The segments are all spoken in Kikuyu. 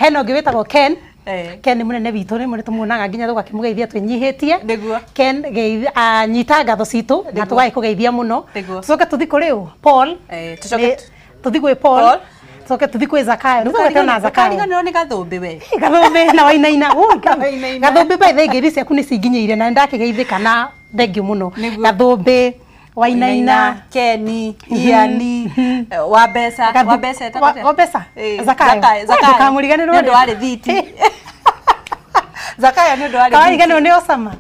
Hena ũngĩ wĩtagwo Ken. Ken nĩ mũnene witũ, rĩmwe nĩ tũmuonaga nginya tũgakĩmũgeithia twĩnyihĩtie. Ken, nyita ngatho citũ na tũgagĩkũgeithia mũno. Tũcoke tũthiĩ kũrĩ ũ? Paul. Tũcoke Tũthiĩ gwĩ Paul, tũcoke tũthiĩ kwĩ Zakayo. Nĩ tũgwete ona Zakayo. Ndũkariganĩrwo nĩ Gathũmbĩ we. Gathũmbĩ na Wainaina. Wainaina. Gathũmbĩ, by the way, ngeithi ciaku nĩ cinginyĩire na nĩ ndakĩgeithĩka na thengiũ mũno. Gathũmbĩ, Wainaina, Keni, Iani, wa mbeca, wa mbeca etagwo atĩa? Wa mbeca? Zakayo. Zakayo. Ndũkamũriganĩrwo. Nĩ ũndũ wa rĩthiti. Zakayo nĩ ũndũ wa rĩthiti. Kawariganĩrwo nĩ Osama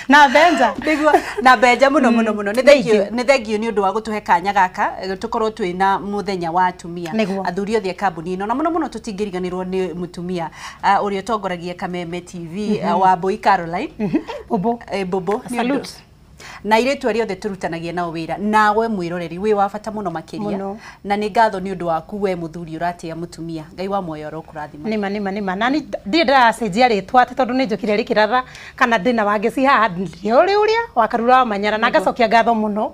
na Benja. Nĩguo, na Benja mũno mũno mũno. Nĩ thengiũ, nĩ thengiũ nĩ ũndũ wa gũtũhe kanya gaka tũkorwo twĩna mũthenya wa atumia. Athuri othe a kambuni ĩno, na mũno mũno tũtingĩriganĩrwo nĩ mũtumia ũrĩa ũtongoragia Kameme TV, Wambui Caroline. Bobo. Bobo, nĩ ũndũ Salute. Na airĩtu arĩa othe tũrutanagia nao wĩra, nawe mwĩroreri wĩ wa bata mũno makĩria. Mũno. Na nĩ ngatho nĩ ũndũ waku we mũthuri ũratĩa mũtumia. Ngai wa muoyo arokũrathima. Nĩma, nĩma, nĩma. Na nĩ ndirĩ ndĩracenjia rĩtwa atĩ tondũ nĩ njũkire rĩkĩratha kana ndĩna Wangeci haha, ndĩ ũrĩ ũrĩa wa Karura wa Manyara, na ngacokia ngatho mũno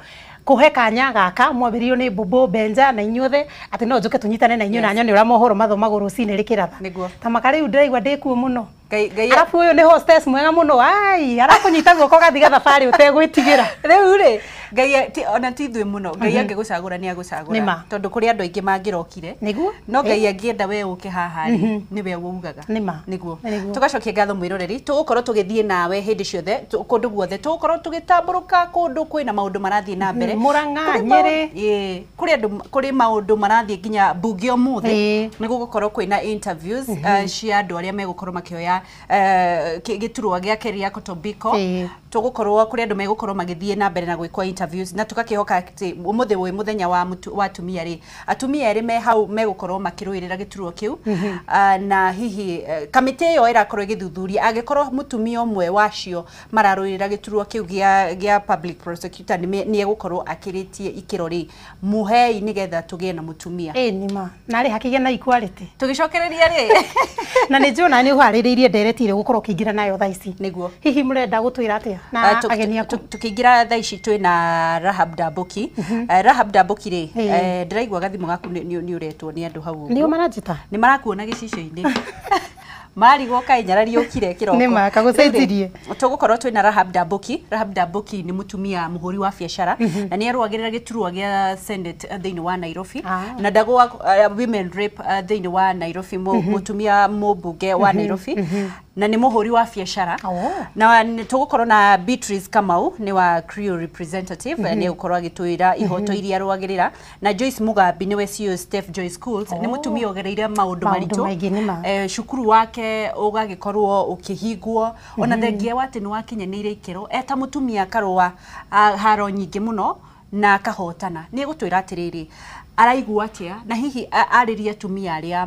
kũhe kanya gaka mwambĩrĩirio nĩ Bobo, Benja na inyuothe, atĩ no njũke tũnyitane na inyuĩ na nyone ũrĩa mohoro mathomagwo rũcinĩ rĩkĩratha. Ta maka rĩu ndĩraigua ndĩkuo mũno. Ngai, Ngai. Arabu ũyũ nĩ hostess mwega mũno, ai arakũnyita guoko gathiga thabarĩ ũtegwĩtigĩra. Rĩu rĩ, Ngai ona ti ithuĩ mũno, Ngai angĩgũcagũra nĩ agũcagũra. Nĩma. Tondũ kũrĩ andũ aingĩ mangĩrokire. No Ngai angĩenda we ũke haha rĩ, nĩwe ugaga. Nĩma. Nĩguo. Nĩguo. Tũgacokia ngatho mwĩroreri, tũgũkorwo tũgĩthiĩ nawe hĩndĩ ciothe, kũndũ guothe, tũgũkorwo tũgĩtambũrũka kũndũ kwĩna maũndũ marathiĩ na mbere. Mũrang'a, Kũrĩ Nyĩrĩ. Ĩĩ, kũrĩ andũ, kũrĩ maũndũ marathiĩ nginya mbunge ũmũthĩ. Nĩ gũgũkorwo kwĩna interviews, cia andũ arĩa megũkorwo makĩoya gĩturwa gĩa Keriako Tobiko. Tũgũkorwo kũrĩ andũ megũkorwo magĩthiĩ na mbere na gwĩkwo interviews, na tũgakĩhoka atĩ ũmũthĩ wĩ mũthenya wa atumia rĩ, atumia erĩ me hau megũkorwo makĩrũĩrĩra gĩturwa kĩu. Na hihi kamĩtĩ ĩyo ĩrakorwo ĩgĩthuthuria angĩkorwo mũtumia ũmwe wacio mararũĩrĩra gĩturwa kĩu gĩa public prosecutor nĩ egũkorwo akĩrĩtie ikĩro rĩ, mũhei nĩgetha tũgĩe na mũtumia. Ĩĩ, nĩma. Na rĩ hakĩgĩa na equality. Tũgĩcokereria rĩ. Na nĩ njũĩ ona nĩ ũharĩrĩirie ndereti ĩrĩa ũgũkorwo ũkĩingĩra nayo thaa ici. Nĩguo. Hihi mũrenda gũtwĩra atĩa na ageni aku? Tũkĩingĩra thaa ici twĩna Rahab Ndambuki. Rahab Ndambuki rĩ, ndĩraigua gathimũ gaku nĩ ũretwo nĩ andũ hau ũguo. Nĩo maranjĩta? Nĩ marakuona gĩcicio-inĩ. Marigwo kaĩ nyarari yũkire kĩroko. Nĩma, kagũcenjirie. Rĩu rĩ, tũgũkorwo twĩna Rahab Ndambuki. Rahab Ndambuki nĩ mũtumia mũhũri wa biacara na nĩ arũagĩrĩra gĩturwa gĩa Senate thĩinĩ wa Nairobi. Na ndagwa women rep thĩinĩ wa Nairobi, mũtumia mũmbunge wa Nairobi. Na nĩ mũhũri wa biacara. Na nĩ tũgũkorwo na Beatrice Kamau, nĩ wa Crew representative, nĩ egũkorwo agĩtwĩra ihoto iria arũagĩrĩra. Na Joyce Mugambi nĩwe CEO Steph Joy Schools, nĩ mũtumia ũgereire maũndũ Maũndũ maritũ. maingĩ, nĩ ma. Cukuru wake ũgagĩkorwo ũkĩhingwo, ona thengia wa atĩ nĩ wakinyanĩire ikĩro, eta mũtumia akarũa haro nyingĩ mũno na akahotana. Nĩ egũtwĩra atĩrĩrĩ, araigua atĩa, na hihi arĩrie atumia arĩa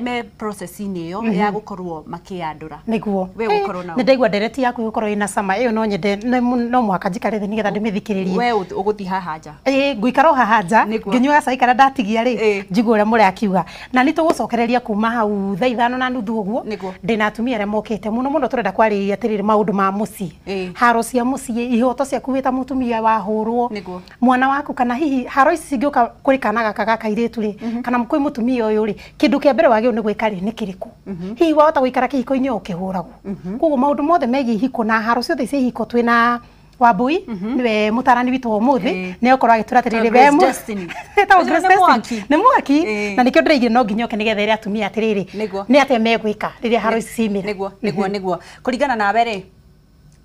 me process-inĩ ĩyo ya gũkorwo makĩyandũra. Nĩguo. We gũkorwo na Nĩ ndaigua ndereti yaku ĩgũkorwo ĩna cama. Ĩyo no nyende, no mũhaka njikare thĩ nĩgetha ndĩmĩthikĩrĩrie. We ũgũthiĩ haha nja. Ĩĩ, ngũikara o haha nja, ngĩnyuaga cai karĩa ndatigia rĩ, njigue ũrĩa mũrakiuga. Na nĩ tũgũcokereria kuma hau thaa 5:30 ũguo. Ndĩna atumia arĩa mokĩte mũno mũno, tũrenda kwarĩrĩria atĩrĩrĩ maũndũ ma mũciĩ. Haro cia mũciĩ, ihoto ciaku wĩ ta mũtumia wahũrwo. Mwana waku, kana hihi haro ici cingĩũka kũrĩ kana gaka ga kairĩtu rĩ, kana kwĩ mũtumia ũyũ rĩ, kĩndũ kĩa mbere wagĩrĩirwo nĩ gwĩka rĩ, nĩ kĩrĩkũ? Hihi wahota gũikara kĩhiko-inĩ o ũkĩhũragwo? Koguo maũndũ mothe megiĩ ihiko na haro ciothe cia ihiko twĩna Wambui, nĩwe mũtarani witũ wa ũmũthĩ, nĩ okorwo agĩtwĩra atĩrĩrĩ, Grace we Destiny. Etagwo Ũcio Grace nĩ Destiny. mwaki. Nĩ mwaki. Na nĩkĩo ndĩraigire no nginya oke nĩgetha ĩre atumia atĩrĩrĩ, nĩ atĩa megwĩka rĩrĩa haro ici ciumĩra. Nĩguo, nĩguo, nĩguo. Kũringana nawe rĩ,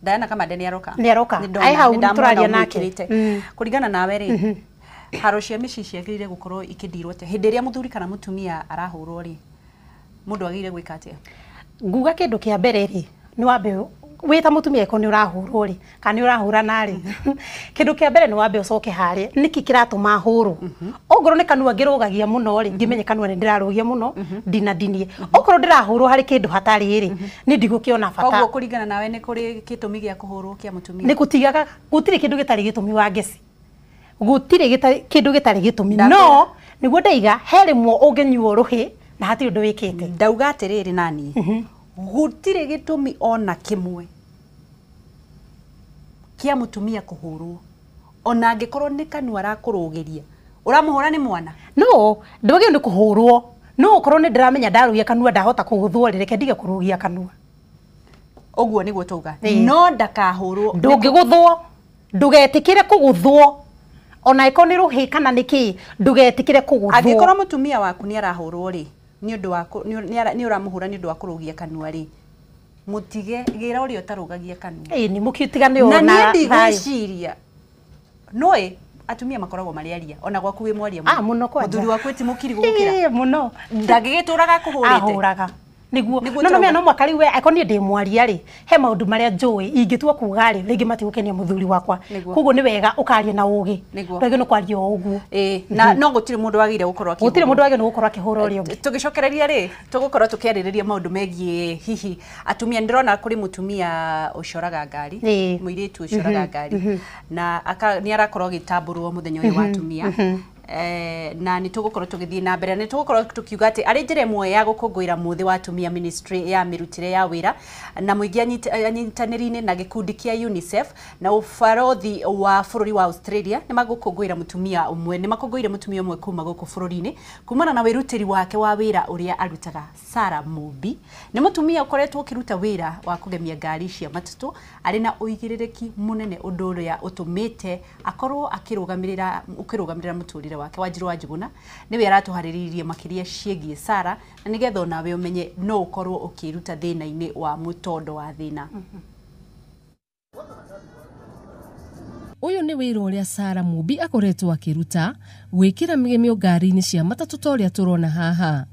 Diana Kamande nĩ aroka. Nĩ aroka. Nĩ ndona, Ai hau nĩ ndamwona tũraria nake. ũmwĩkĩrĩte. Kũringana nawe rĩ, haro cia mĩciĩ ciagĩrĩire gũkorwo ikĩndirwo atĩa? Hĩndĩ ĩrĩa mũthuri kana mũtumia arahũrwo rĩ, mũndũ agĩrĩire gwĩka atĩa? Nguga kĩndũ kĩa mbere rĩ, nĩ wambe wĩ ta mũtumia ĩko nĩ ũrahũrwo rĩ, kana nĩ ũrahũrana rĩ, kĩndũ kĩa mbere nĩ wambe ũcoke harĩa, nĩkĩ kĩratũma hũrwo? Ongorwo nĩ kanua ngĩrũgagia mũno rĩ, ngĩmenye kanua nĩ ndĩrarũgia mũno, ndinandinie. Okorwo ndĩrahũrwo harĩ kĩndũ hatarĩ rĩ, niĩ ndigũkĩona bata. Koguo kũringana nawe nĩ kũrĩ gĩtũmi gĩa kũhũrwo kĩa mũtumia? Nĩ gũtigaga, gũtirĩ kĩndũ gĩtarĩ gĩtũmi wa ngeci. Gũtirĩ kĩndũ gĩtarĩ gĩtũmi. Ndakũra. No, nĩguo ndaiga, he rĩmwe ũngĩnyuo rũhĩ na hatirĩ ũndũ wĩkĩte. Ndauga atĩrĩrĩ nani, gũtirĩ gĩtũmi ona kĩmwe kĩa mũtumia kũhũrwo, ona angĩkorwo nĩ kanua arakũrũgĩria, Ũramũhũra nĩ mwana? No, ndwagĩrĩirwo nĩ kũhũrwo. No ũkorwo nĩ ndĩramenya ndarũgia kanua ndahota kũgũthwo rĩ, reke ndige kũrũgia kanua. Ũguo nĩguo twauga. No ndakahũrwo. Ndũngĩgũthwo. Ndũgetĩkĩre kũgũthwo. Ona ĩkorwo nĩ rũhĩ kana nĩ kĩ, ndũgetĩkĩre kũgũthwo. Angĩkorwo mũtumia waku nĩ arahũrwo rĩ, nĩ ũndũ wa nĩ ũramũhũra nĩ ũndũ wa kũrũgia kanua rĩ, mũtige gĩra ũrĩa ũtarũgagia kanua. Ĩĩ nĩ mũkĩtigane ona. Na niĩ ndigwĩciria. Nũĩ atumia makoragwo marĩ aria ona gwaku wĩ mwaria mũno. Mũno kwanja. Mũthuri waku ti mũkiri gũgũkĩra. Ĩĩ mũno. Ndangĩgĩtũraga akũhũrĩte. Ahũraga. Niguo no no no mwaka rĩu we akorwo niĩ ndĩ mwaria rĩ, he maũndũ marĩa njũĩ ingĩtua kuga rĩ, rĩngĩ matigũkenia mũthuri wakwa. Koguo nĩ wega ũkaria na ũgĩ. Ndwagĩrĩirwo nĩ kwaria o ũguo. Ĩĩ na no gũtirĩ mũndũ wagĩrĩire gũkorwo akĩhũrwo. Gũtirĩ mũndũ wagĩrĩirwo gũkorwo akĩhũra ũrĩa ũngĩ. Tũgĩcokereria rĩ, tũgũkorwo tũkĩarĩrĩria maũndũ megiĩ hihi atumia. Ndĩrona kũrĩ mũtumia ũcoraga ngari, mũirĩtu ũcoraga ngari, na nĩ arakorwo agĩtambũrwo mũthenya ũyũ wa atumia. Na nĩ tũgũkorwo tũgĩthiĩ na mbere, nĩ tũgũkorwo tũkiuga atĩ arĩ njĩra ĩmwe ya gũkũngũĩra mũthĩ wa atumia, ministry ya mĩrutĩre ya wĩra na mũingĩ anyitanĩri-inĩ na gĩkundi kĩa UNICEF na ũbarothi wa bũrũri wa Australia nĩ magũkũngũĩra mũtumia ũmwe, nĩ makũngũĩire mũtumia ũmwe kuma gũkũ bũrũri-inĩ kumana na wĩrutĩri wake wa wĩra ũrĩa arutaga. Sarah Mumbi nĩ mũtumia ũkoretwo ũkĩruta wĩra wa kũgemia ngari cia matatũ arĩ na ũigĩrĩrĩki mũnene, ũndũ ũrĩa ũtũmĩte akorwo akĩrũgamĩrĩra mũtũrĩre wake. Wanjiru wa Njuguna niwe aratuharĩrĩirie makĩria ciĩgiĩ Sarah, na nĩgetha onawe ũmenye no ũkorwo ũkĩruta thĩna-inĩ wa mũtondo wa thĩna. Ũyũ nĩ wĩra ũrĩa Sarah Mumbi akoretwo akĩruta, gwĩkĩra mĩgemio ngari-inĩ cia matatũ ta ũrĩa tũrona haha.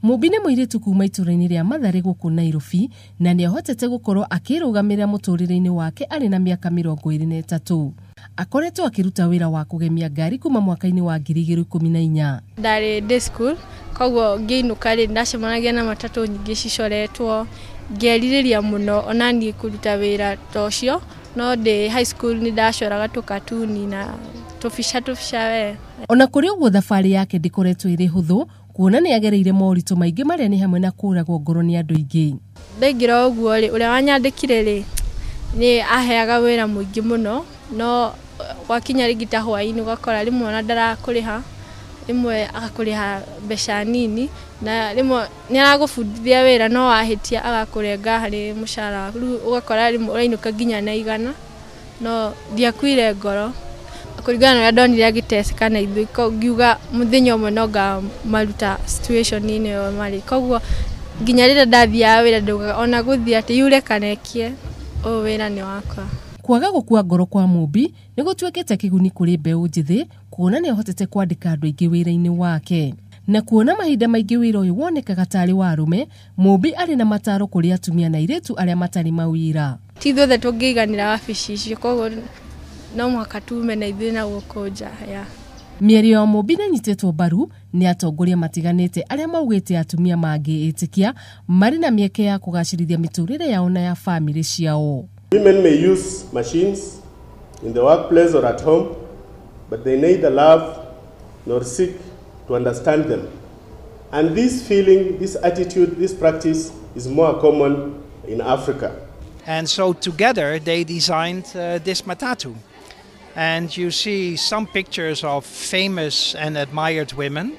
Mumbi nĩ mũirĩtu kuma itũũra-inĩ rĩa Mathare gũkũ Nairobi, na nĩ ahotete gũkorwo akĩrũgamĩrĩra mũtũrĩre-inĩ wake arĩ na mĩaka 23. Akoretwo akĩruta wĩra wa kũgemia ngari kuma mwaka-inĩ wa 2014. Ndarĩ day school, koguo ngĩinũka rĩ, ndacemanagia na matatũ nyingĩ cicoretwo, ngerirĩria mũno ona niĩ kũruta wĩra ta ũcio, no ndĩ high school nĩ ndacoraga tũkatuni na tũbica tũbica we. Ona kũrĩ ũguo thabarĩ yake ndĩkoretwo ĩrĩ hũthũ, kuona nĩ agereire moritũ maingĩ marĩa nĩ hamwe na kũragwo ngoro nĩ andũ aingĩ. Ndaingĩra ũguo rĩ, ũrĩa wanyandĩkire rĩ, nĩ aheaga wĩra mũingĩ mũno, no gwakinya rĩngĩ ta hwaĩ-inĩ ũgakora rĩmwe ona ndarakũrĩha, rĩmwe agakũrĩha mbeca nini, na rĩmwe nĩ aragũbundithia wĩra no wahĩtia agakũrenga harĩ mũcara waku, rĩu ũgakora rĩmwe ũrainũka nginya na 100, no ndiakuire ngoro. Kũringana na ũrĩa ndonire agĩteceka na ithuĩ, ngiuga mũthenya ũmwe no ngamaruta situation-inĩ ĩyo marĩ. Koguo nginya rĩrĩa ndathiaga wĩra ndaugaga ona gũthiĩ atĩ yure kana ĩkie, ũyũ wĩra nĩ wakwa. Kwaga gũkua ngoro kwa Mumbi nĩ gũtuĩkĩte kĩguni kũrĩ mbeũ njĩthĩ, kuona nĩ ahotete kwandĩka andũ aingĩ wĩra-inĩ wake. Na kuona mahinda maingĩ wĩra ũyũ wonekaga tarĩ wa arũme, Mumbi arĩ na mataro kũrĩ atumia na airĩtu arĩa matarĩ mawĩra. Ti ithuothe tũngĩiganĩra wabici icio, koguo no mũhaka tume na ithuĩ na gũkũ nja. Mĩario ya Mumbi nĩnyitĩtwo mbaru nĩ atongoria matiganĩte arĩa maugĩte atumia mangĩĩtĩkia marĩ na mĩeke ya kũgacĩrithia mĩtũrĩre yao na ya bamĩrĩ ciao. Women may use machines in the workplace or at home, but they neither love nor seek to understand them. And this feeling, this attitude, this practice is more common in Africa. And so together they designed this matatu. And you see some pictures of famous and admired women.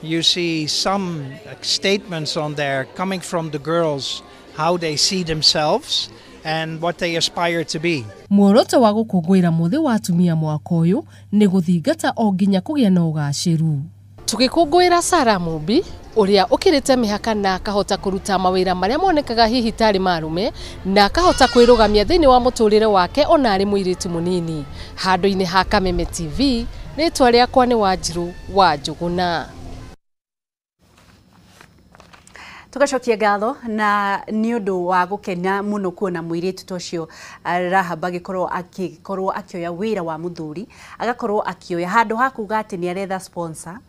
You see some statements on there coming from the girls, how they see themselves and what they aspire to be. Muoroto wa gũkũngũĩra mũthĩ wa atumia mwaka ũyũ nĩ gũthingata o nginya kũgĩa na ũgacĩru. Tũgĩkũngũĩra Sarah Mumbi ũrĩa ũkĩrĩte mĩhaka na akahota kũruta mawĩra marĩa monekaga hihi tarĩ ma arũme na akahota kwĩrũgamia thĩinĩ wa mũtũrĩre wake ona arĩ mũirĩtu mũnini. Handũ-inĩ ha Kameme TV, rĩtwa rĩakwa nĩ Wanjiru wa Njuguna. Tugacokia ngatho na nĩ ũndũ wa gũkena mũno kuona mũirĩtu ta ũcio Rahab agĩkorwo akĩoya wĩra wa mũthuri, agakorwo akĩoya handũ ha kuga atĩ nĩ aretha sponsor.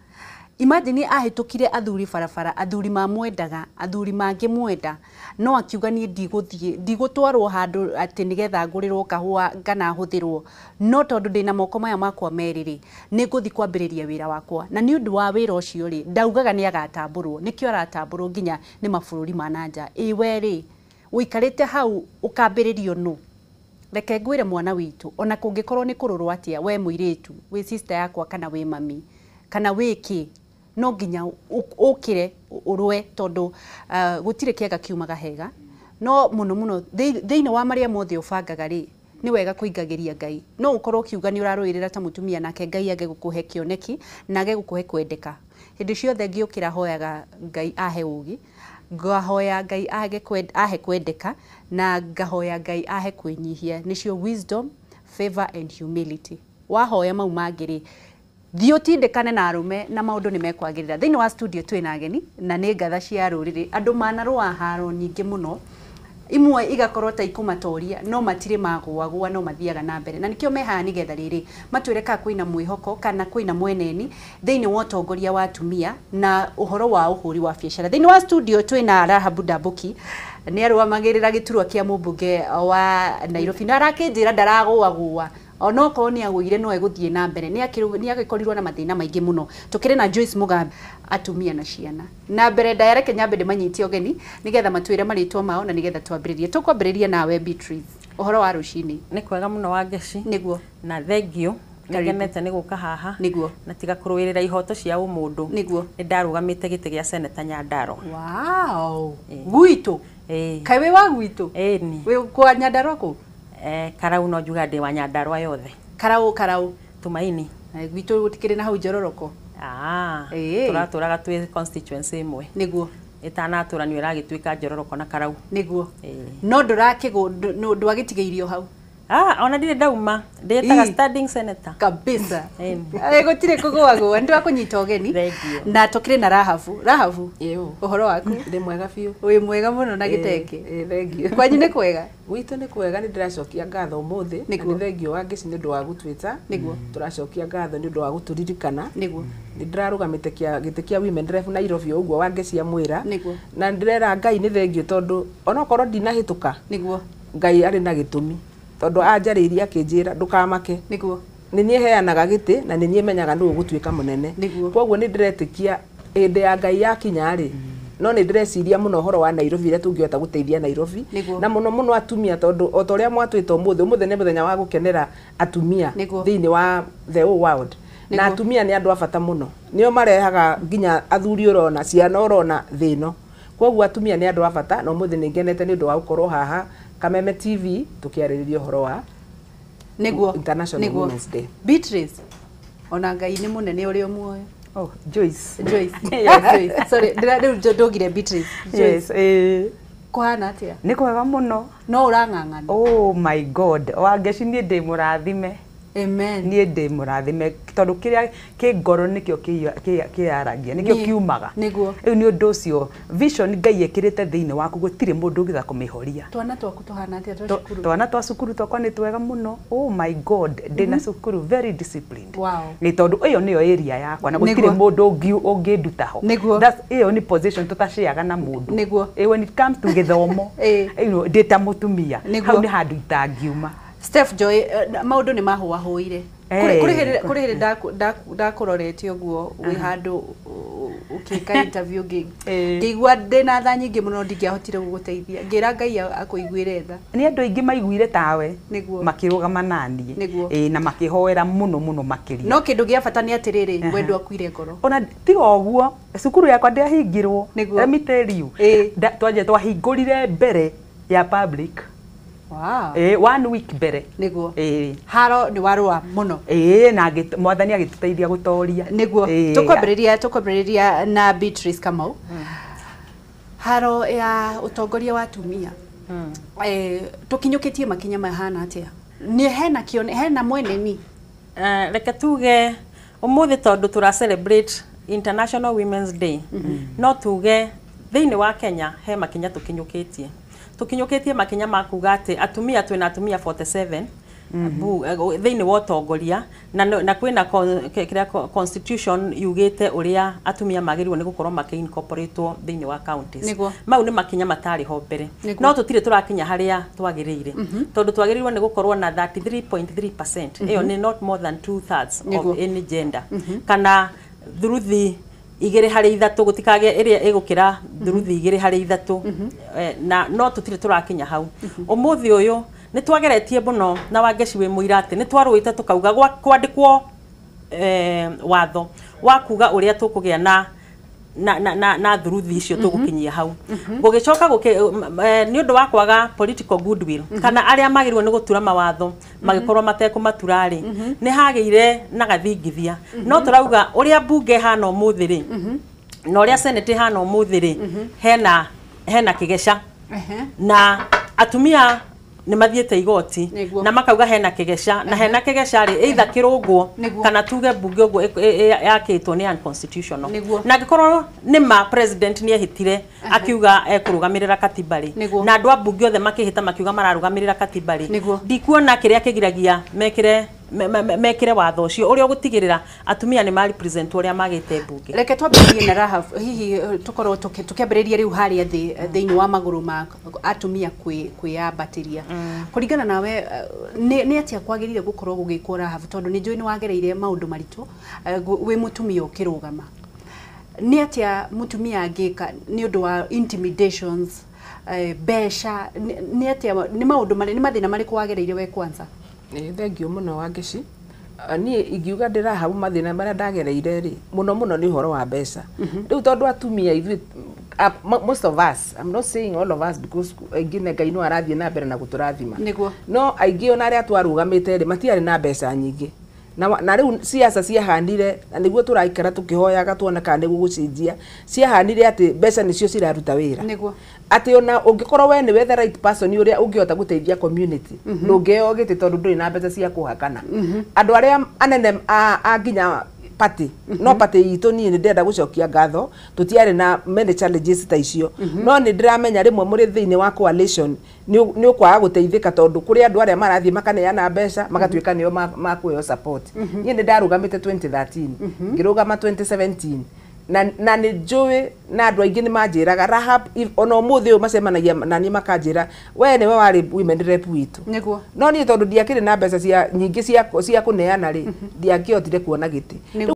Imagine ahĩtũkire athuri barabara, athuri mamwendaga, athuri mangĩmwenda, no akiuga niĩ ndigũthiĩ, ndigũtwarwo handũ atĩ nĩgetha ngũrĩrwo kahũa kana hũthĩrwo, no tondũ ndĩna moko maya makwa merĩ rĩ, nĩ ngũthiĩ kwambĩrĩria wĩra wakwa. Na nĩ ũndũ wa wĩra ũcio rĩ, ndaugaga nĩ agatambũrwo, nĩkĩo aratambũrwo nginya nĩ mabũrũri ma na nja. Ĩ we rĩ, ũikarĩte hau ũkambĩrĩrio nũ? Reke ngwĩre mwana witũ, ona kũngĩkorwo nĩ kũrũrũ atĩa, we mũirĩtu, wĩ sister yakwa kana wĩ mami, Kana wĩkĩ no nginya ũkĩre ũrũe tondũ gũtirĩ kĩega kiumaga hega. No mũno mũno thĩinĩ wa marĩa mothe ũbangaga rĩ, nĩ wega kũingagĩria Ngai. No ũkorwo ũkiuga nĩ ũrarũĩrĩra ta mũtumia nake Ngai age gũkũhe kĩoneki na age gũkũhe kwendeka. Hĩndĩ ciothe ngĩũkĩra hoyaga Ngai ahe ũgĩ, ngahoya Ngai ahe kwendeka na ngahoya Ngai ahe kwĩnyihia. Nĩcio wisdom, favor and humility. Wahoya mau mangĩ rĩ, thiĩ ũtindĩkane na arũme na maũndũ nĩ mekwagĩrĩra. Thĩinĩ wa studio twĩna ageni na nĩ ngatha cia rũrĩrĩ, andũ manarũa haro nyingĩ mũno, imwe igakorwo ta ikũmatoria no matirĩ magũagũa no mathiaga na mbere, na nĩkĩo me haha nĩgetha rĩrĩ matwĩre kana kwĩna mwĩhoko kana kwĩna mweneni thĩinĩ wa ũtongoria wa atumia na ũhoro wa ũhũri wa biacara. Thĩinĩ wa studio twĩna Rahabu Ndambuki, nĩ arũgamagĩrĩra gĩturwa kĩa mũmbunge wa Nairobi na arakĩnjĩra ndaragũagũa onokorwo nĩ agũire no egũthiĩ na mbere, nĩ agĩkorirwo na mathĩna maingĩ mũno. Tũkĩrĩ na Joyce Mugambi, atumia na ciana. Na mbere ndayareke nyambe ndĩmanyite ũgeni nĩgetha matwĩre marĩtwa mao na nĩgetha twambĩrĩrie. Tũkwambĩrĩria nawe Beatrice, ũhoro wa rũcinĩ. Nĩ kwega mũno Wangeci. Nĩguo. Na thengio nĩngenete nĩ gũka haha. Nĩguo. Na tiga kũrũĩrĩra ihoto cia ũmũndũ. Nĩguo. Nĩ ndarũgamĩte gĩtĩ gĩa seneta Nyandarua. Wow. Gwitũ. Kaĩ wĩ wa gwitũ? Ĩni. Wĩ kwa Nyandarua kũ? Karau no njuga ndĩ wa Nyandarua yothe. Karau Tumaini. Gwitũ gũtikĩrĩ na hau Njororoko. Tũratũraga twĩ constituency ĩmwe. Nĩguo. Ĩtanatũranio ĩragĩtuĩka Njororoko na Karau. Nĩguo. No ndwagĩtigĩirio hau. Ona ndirĩ ndauma, ndĩĩtaga standing senator. Kabisa. Gũtirĩ kũgũagũa, nĩ twakũnyita ũgeni. Na tũkĩrĩ na Rahabu. Rahabu, ũhoro waku? Ndĩ mwega biũ. Wĩ mwega mũno na gĩtenge. Thengio. Kwanyu nĩ kwega? Gwitũ nĩ kwega, nĩ ndĩracokia ngatho ũmũthĩ. Na nĩ thengio Wangeci nĩ ũndũ wa gũtwĩta. Nĩguo. Tũracokia ngatho nĩ ũndũ wa gũtũririkana. Nĩguo. Nĩ ndĩrarũgamĩte gĩtĩ kĩa Women Rep Nairobi ũguo Wangeci amwĩra. Nĩguo. Na ndĩrera Ngai nĩ thengio tondũ onokorwo ndinahĩtũka. Nĩguo. Ngai arĩ na gĩtũmi. Tondũ anjarĩirie akĩnjĩra ndũkamake. Nĩguo. Nĩ niĩ heanaga gĩtĩ na nĩ niĩ menyaga nũ ũgũtuĩka mũnene. Nĩguo. Koguo nĩ ndĩretĩkia hĩndĩ ya Ngai yakinya rĩ, no nĩ ndĩreciria mũno ũhoro wa Nairobi ũrĩa tũngĩhota gũteithia Nairobi. Na mũno mũno atumia tondũ o ta ũrĩa mwatwĩta ũmũthĩ, ũmũthĩ nĩ mũthenya wa gũkenera atumia thĩinĩ wa the whole world. Na atumia nĩ andũ a bata mũno. Nĩo marehaga nginya athuri ũrona, ciana ũrona thĩ ĩno. Koguo atumia nĩ andũ a bata na ũmũthĩ nĩ ngenete nĩ ũndũ wa gũkorwo haha Kameme TV tukiarĩrĩria ũhoro wa Nĩguo. International Women's Day. Beatrice, ona Ngai nĩ mũnene ũrĩa muoyo. Oh, Joyce. Joyce. Yes. Joyce. Sorry, ndĩra ndũgire Beatrice. Joyce. Yes, Kũhana atĩa? Nĩ kwega mũno. No ũrang'ang'ana. Oh my God. Wangeci niĩ ndĩ mũrathime. Amen. Niĩ ndĩ mũrathime tondũ kĩrĩa kĩ ngoro nĩkĩo kĩaragia, nĩkĩo kiumaga. Nĩguo. Rĩu nĩ ũndũ ũcio vision Ngai ekĩrĩte thĩinĩ waku gũtirĩ mũndũ ũngĩhota kũmĩhoria. Twana twaku tũhana atĩa twa cukuru? Twana twa cukuru twakwa nĩ twega mũno. Oh my God, ndĩ na cukuru very disciplined. Wow. Nĩ tondũ ĩyo nĩyo area yakwa na gũtirĩ mũndũ ũngĩnduta ho. Nĩguo. That's ĩyo nĩ position tũtaciaga na mũndũ. Nĩguo. When it comes to gĩthomo, ndĩ ta mũtumia, hau nĩ handũ itangiuma. Steph Joy, maũndũ nĩ mahũahũire. Kũrĩ hĩndĩ ndakũrorete ũguo wĩ handũ ũkĩka interview ngĩigua ndĩna tha nyingĩ mũno ndingĩahotire gũgũteithia. Ngĩra Ngai akũiguĩre tha. Nĩ andũ aingĩ maiguire tawe makĩrũgama naniĩ na makĩhoera mũno mũno makĩria. No kĩndũ gĩa bata nĩ atĩrĩrĩ, we ndwakuire ngoro. Ona tiga ũguo, cukuru yakwa ndĩahingirwo. Let me tell you. Twahingũrire mbere ya public. Wow. 1 week mbere. Nĩguo. Haro nĩ warũa mũno. Na mwathani agĩtũteithia gũtoria. Nĩguo. Tũkwambĩrĩria na Beatrice Kamau. Haro ya ũtongoria wa atumia. Tũkinyũkĩtie makinya mahana atĩa? Nĩ hena kĩone, hena mweneni. Reke tuge ũmũthĩ tondũ tũra celebrate International Women's Day. No tuge thĩinĩ wa Kenya he makinya tũkinyũkĩtie. Tukinyũkĩtie makinya ma kuga atĩ atumia twĩna atumia 47 thĩinĩ wa ũtongoria na kwĩna kĩrĩa constitution yugĩte ũrĩa atumia magĩrĩirwo nĩ gũkorwo makĩ-incorporatwo thĩinĩ wa counties. Mau nĩ makinya matarĩ ho mbere. No tũtirĩ tũrakinya harĩa twagĩrĩire. Tondũ twagĩrĩirwo nĩ gũkorwo na 33.3%. Ĩyo nĩ not more than 2/3 of any gender. Kana thuruthi 2 harĩ 3 gũtikagĩe ĩrĩa ĩgũkĩra thuruthi 2 harĩ 3 na no tũtirĩ tũrakinya hau. Ũmũthĩ ũyũ nĩ twageretie mũno na Wangeci wĩ mũira atĩ nĩ twarũĩte tũkauga kwandĩkwo watho wa kuga ũrĩa tũkũgĩa na na thuruthi icio tũgũkinyia hau. Gũgĩcoka nĩ ũndũ wa kwaga political goodwill kana arĩa magĩrĩirwo nĩ gũtura mawatho magĩkorwo matekũmatura rĩ, nĩ hagĩire na gathingithia. No tũrauga ũrĩa mbunge hana ũmũthĩ rĩ, na ũrĩa senate hana ũmũthĩ rĩ, hena kĩgeca na atumia nĩ mathiĩte igoti na makauga hena kĩgeca, na hena kĩgeca rĩ either kĩrũngwo kana tuge mbunge ũguo yakĩtwo nĩ unconstitutional. Na angĩkorwo nĩ ma president nĩ ehĩtire akiuga ekũrũgamĩrĩra katiba rĩ, na andũ a mbunge othe makĩhĩta makiuga mararũgamĩrĩra katiba rĩ, ndikuona kĩrĩa kĩgiragia mekĩre watho ũcio ũrĩa ũgũtigĩrĩra atumia nĩ ma represent ũrĩa magĩte mbunge. Reke twambĩrĩrie na Rahab, hihi tũkorwo tũkĩambĩrĩria rĩu harĩa thĩ thĩinĩ wa magũrũ ma atumia kwĩyambatĩria. Kũringana nawe nĩ atĩa kwagĩrĩire gũkorwo gũgĩkwo Rahab, tondũ nĩ njũĩ nĩ wagereire maũndũ maritũ wĩ mũtumia ũkĩrũgama. Nĩ atĩa mũtumia angĩka nĩ ũndũ wa intimidations, mbeca, nĩ atĩa, nĩ maũndũ marĩ, nĩ mathĩna marĩkũ wagereire we kwanza? Thengiũ mũno Wangeci. Niĩ ingiuga ndĩ Rahabu mathĩna marĩa ndagereire rĩ, mũno mũno nĩ ũhoro wa mbeca. Rĩu tondũ atumia ithuĩ, most of us, I'm not saying all of us because aingĩ Ngai no arathiĩ na mbere na gũtũrathima. No aingĩ ona arĩa twarũgamĩte rĩ, matiarĩ na mbeca nyingĩ. Na rĩu siasa ciahanire, na nĩguo tũraikara tũkĩhoyaga tuone kana nĩ gũgũcenjia, ciahanire atĩ mbeca nĩcio ciraruta wĩra. Atĩ ona ũngĩkorwo we nĩwe the right person ũrĩa ũngĩhota gũteithia community, ndũngĩheo gĩtĩ tondũ ndũrĩ na mbeca cia kũhakana. Andũ arĩa anene a nginya party, no party itũ niĩ nĩ ndĩrenda gũcokia ngatho, tũtiarĩ na many challenges ta icio. No nĩ ndĩramenya rĩmwe mũrĩ thĩinĩ wa coalition nĩ ũkwaga gũteithĩka tondũ kũrĩ andũ arĩa marathiĩ makaneana mbeca magatuĩka nĩo makũheo support. Niĩ nĩ ndarũgamĩte 2013, ngĩrũgama 2017, na nĩ njũĩ na andũ aingĩ nĩ manjĩraga Rahab, ona ũmũthĩ ũyũ macemanagia na niĩ makanjĩra we nĩwe warĩ women rep witũ. No niĩ tondũ ndiakĩrĩ na mbeca cia nyingĩ cia kũneana rĩ, ndiakĩhotire kuona gĩtĩ.